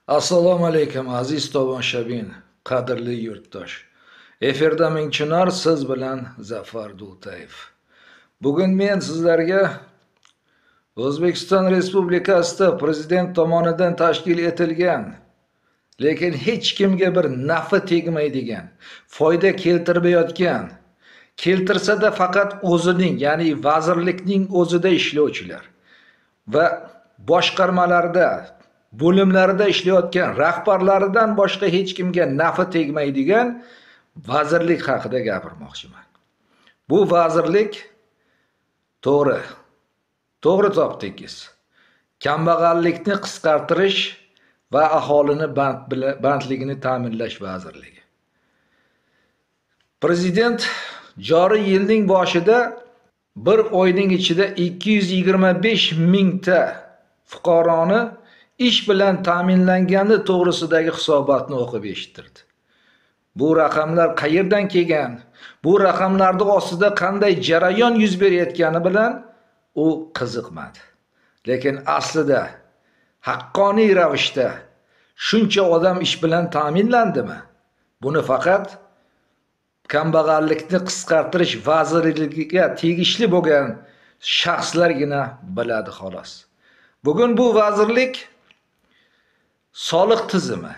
Assalomu alaykum aziz tomoshabin, qadrli yurtdosh. Efirda Ming Chinor, siz bilan Zafar Dultayev. Bugun men sizlarga O'zbekiston Respublikasida prezident tomonidan tashkil etilgan, lekin hech kimga bir nafi tegmaydigan, foyda keltirmayotgan, keltirsa-da faqat o'zining, ya'ni vazirlikning o'zida ishlovchilar va boshqarmalarda, bo'limlarida ishlayotgan rahbarlaridan boshqa hech kimga nafi tegmaydigan vazirlik haqida gapirmoqchiman. Bu vazirlik to'g'ri topdingiz. Kambag'allikni qisqartirish va aholini bandligini ta'minlash vazirligi. Prezident joriy yilning boshida bir oyning ichida 225 mingta fuqaroni ish bilan ta'minlangani to'g'risidagi hisobotni o'qib eshittirdi. Bu raqamlar qayerdan kelgan? Bu raqamlarning ostida qanday jarayon yuz berayotgani bilan u qiziqmadi. Lekin aslida haqqoniy ravishda shuncha odam ish bilan ta'minlandimi? Buni faqat kambag'allikni qisqartirish vazirligiga tegishli bo'lgan shaxslargina biladi xolos. Bugun bu vazirlik soliq tizimi,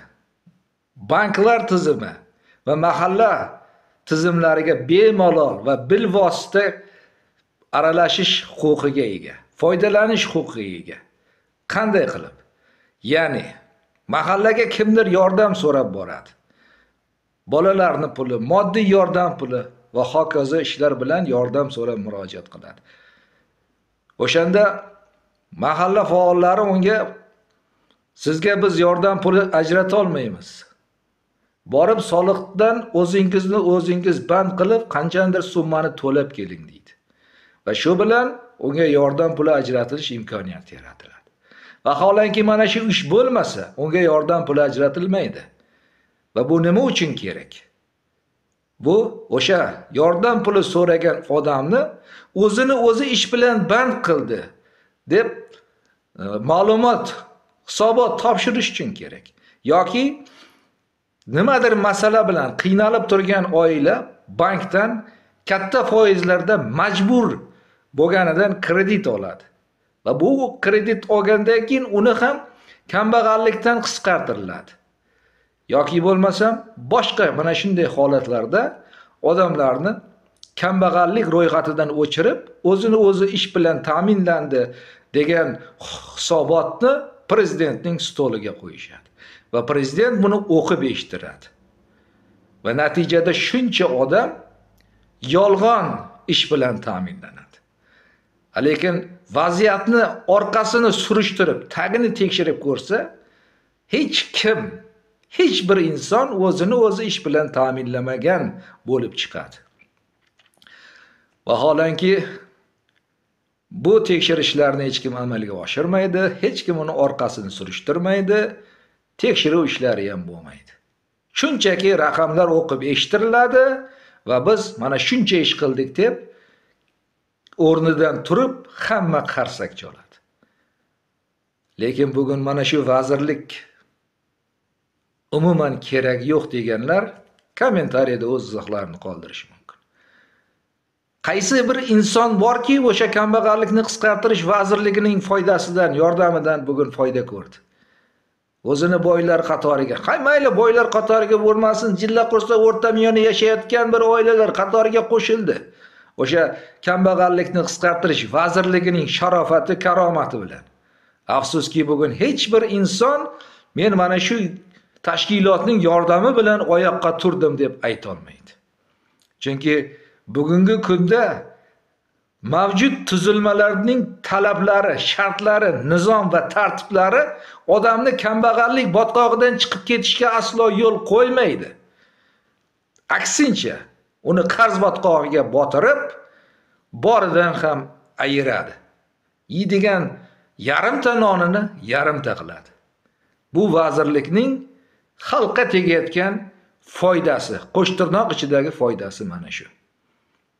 banklar tizimi va mahalla tizimlariga bemalol va bilvosita aralashish huquqiga ega, foydalanish huquqiga ega. Qanday qilib? Ya'ni mahallaga kimdir yordam so'rab boradi. Bolalarning puli, moddiy yordam puli va hokazo ishlar bilan yordam so'rab murojaat qiladi. O'shanda mahalla faollari unga sizga biz yordam puli ajrata olmaymiz. Borib soliqdan o'zingizni o'zingiz band qilib qanchadir summani to'lab keling deydi. Va shu bilan unga yordam puli ajratilish imkoniyati yaratiladi. Vaholanki mana shu ish bo'lmasa, unga yordam puli ajratilmaydi. Va bu nima uchun kerak? Bu o'sha yordam puli so'ragan odamni o'zini o'zi ish bilan band qildi deb ma'lumot, hisobot topshirish uchun kerak. Yoki nimadir masala bilan qiynalib turgan oila bankdan katta foizlarda majbur bo'lganidan kredit oladi. Va bu kredit olgandan keyin uni ham kambag'allikdan qisqartiriladi. Yoki bo'lmasam boshqa mana shunday holatlarda odamlarni kambag'allik ro'yxatidan o'chirib, o'zini o'zi ish bilan ta'minlandi degan hisobotni prezidentning stoliga qo'yishadi. Va prezident buni o'qib eshittiradi. Va natijada shuncha odam yolg'on ish bilan ta'minlanadi. Lekin vaziyatni orqasini surishtirib, tagini tekshirib ko'rsa, hech kim, hech bir inson o'zini o'zi ish bilan ta'minlamagan bo'lib chiqadi. Vaholanki bu tekshirishlarni hech kim amalga oshirmaydi, hech kim uni orqasini surishtirmaydi, tekshiruv ishlari ham bo'lmaydi. Shunchaki raqamlar o'qib eshittiriladi va biz mana shuncha ish qildik deb o'rnidan turib hamma qarsak chaladi. Lekin bugun mana shu vazirlik umuman kerak yo'q deganlar kommentariyada o'z izohlarini qoldirishi mumkin. Qaysi bir inson borki, o'sha kambag'allikni qisqartirish vazirligining foydasidan, yordamidan bugun foyda ko'rdi? O'zini boylar qatoriga, hay mayli boylar qatoriga bo'lmasin, jilla qursa o'rta miyona yashayotgan bir oilalar qatoriga qo'shildi. O'sha kambag'allikni qisqartirish vazirligining sharofati, karomati bilan. Afsuski bugun hech bir inson men mana shu tashkilotning yordami bilan oyoqqa turdim deb ayta olmaydi. Chunki bugungi kunda mavjud tuzilmalarning talablari, shartlari, nizom va tartiblari odamni kambag'allik botqog'idan chiqib ketishga aslo yo'l qo'ymaydi. Aksincha, uni qarz botqog'iga botirib, boridan ham ayiradi. Yeydigan yarimta nonini yarimta qiladi. Bu vazirlikning xalqqa tegayotgan foydasi, qo'shtirnoq ichidagi foydasi mana shu.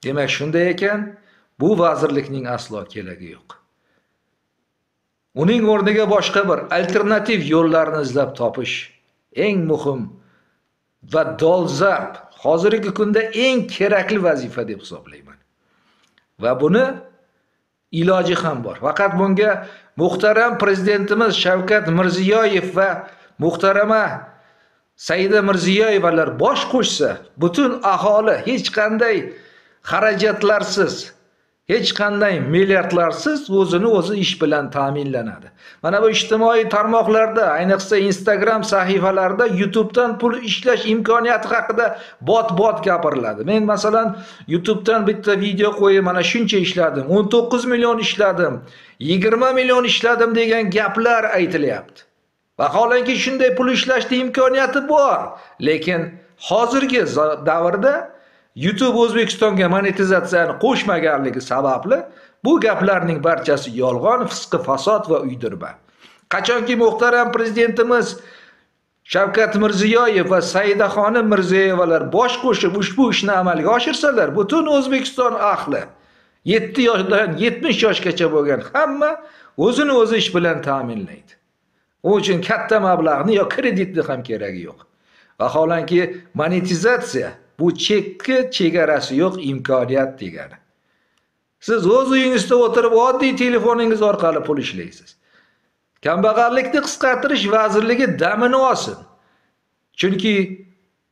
Demak, shunday ekan, bu vazirlikning aslo keragi yo'q. Uning o'rniga boshqa bir alternativ yo'llarni izlab topish eng muhim va dolzarb, hozirgi kunda eng kerakli vazifa deb hisoblayman. Va buni iloji ham bor. Faqat bunga muhtaram prezidentimiz Shavkat Mirziyoyev va muhtarama Saida Mirziyoyevalar bosh qo'shsa, butun aholi hech qanday xarajatlarsiz, hech qanday milliardlarsiz o'zini o'zi ish bilan ta'minlanadi. Mana bu ijtimoiy tarmoqlarda, ayniqsa Instagram sahifalarida YouTube'dan pul ishlash imkoniyati haqida bot-bot gapiriladi. Men masalan YouTube'dan bitta video qo'yib, mana shuncha ishladim, 19 million ishladim, 20 million ishladim degan gaplar aytilyapti. Vaholanki shunday pul ishlashning imkoniyati bor, lekin hozirgi davrda YouTube O'zbekistonga monetizatsiyani qo'shmaganligi sababli bu gaplarning barchasi yolg'on, fisqi fasod va uydirma. Qachonki muhtaram prezidentimiz Shavkat Mirziyoyev va Saidaxonim Mirziyoyevalar bosh qo'shib ushbu ishni amalga oshirsalar, butun O'zbekiston ahli 7 yoshdan 70 yoshgacha bo'lgan hamma o'zini o'zi ish bilan ta'minlaydi. U uchun katta mablag'ni yo kreditni ham keragi yo'q. Vaholanki monetizatsiya bu chekki chegarasi yo'q imkoniyat degani. Siz o'z uyingizda o'tirib oddiy telefoningiz orqali pul ishlaysiz. Kambag'allikni qisqartirish vazirligi damini olsin. Chunki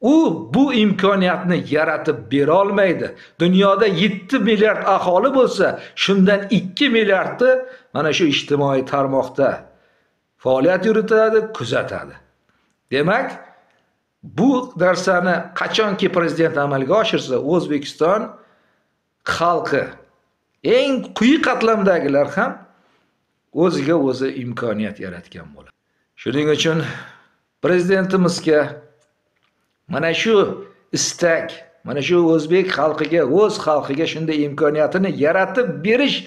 u bu imkoniyatni yaratib bera olmaydi. Dunyoda 7 milliard aholi bo'lsa, shundan 2 milliardi mana shu ijtimoiy tarmoqda faoliyat yuritadi, kuzatadi. Demak, bu narsani qachonki prezident amalga oshirsa, O'zbekiston xalqi, eng quyi qatlamdagilar ham o'ziga o'zi imkoniyat yaratgan bo'ladi. Shuning uchun prezidentimizga mana shu istak, mana shu o'zbek xalqiga, o'z xalqiga shunday imkoniyatini yaratib berish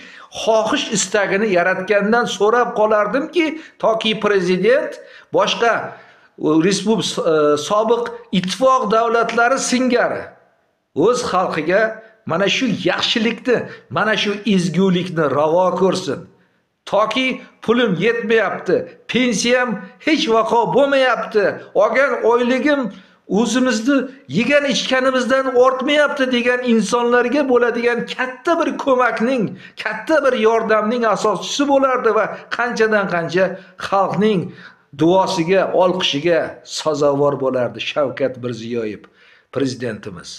xohish istagini yaratgandan so'rab qolardimki, toki prezident boshqa sobiq ittifoq davlatlari singari o'z xalqiga mana shu yaxshilikni, mana shu ezgulikni ravo ko'rsin. Toki pulim yetmayapti, pensiyam hech vaqo bo'lmayapti, olgan oyligim o'zimizni yegan ichganimizdan ortmayapti degan insonlarga bo'ladigan katta bir ko'makning, katta bir yordamning asoschisi bo'lardi va qanchadan qancha xalqning duosiga, olqishiga sazovor bo'lardi Shavkat Mirziyoyev prezidentimiz.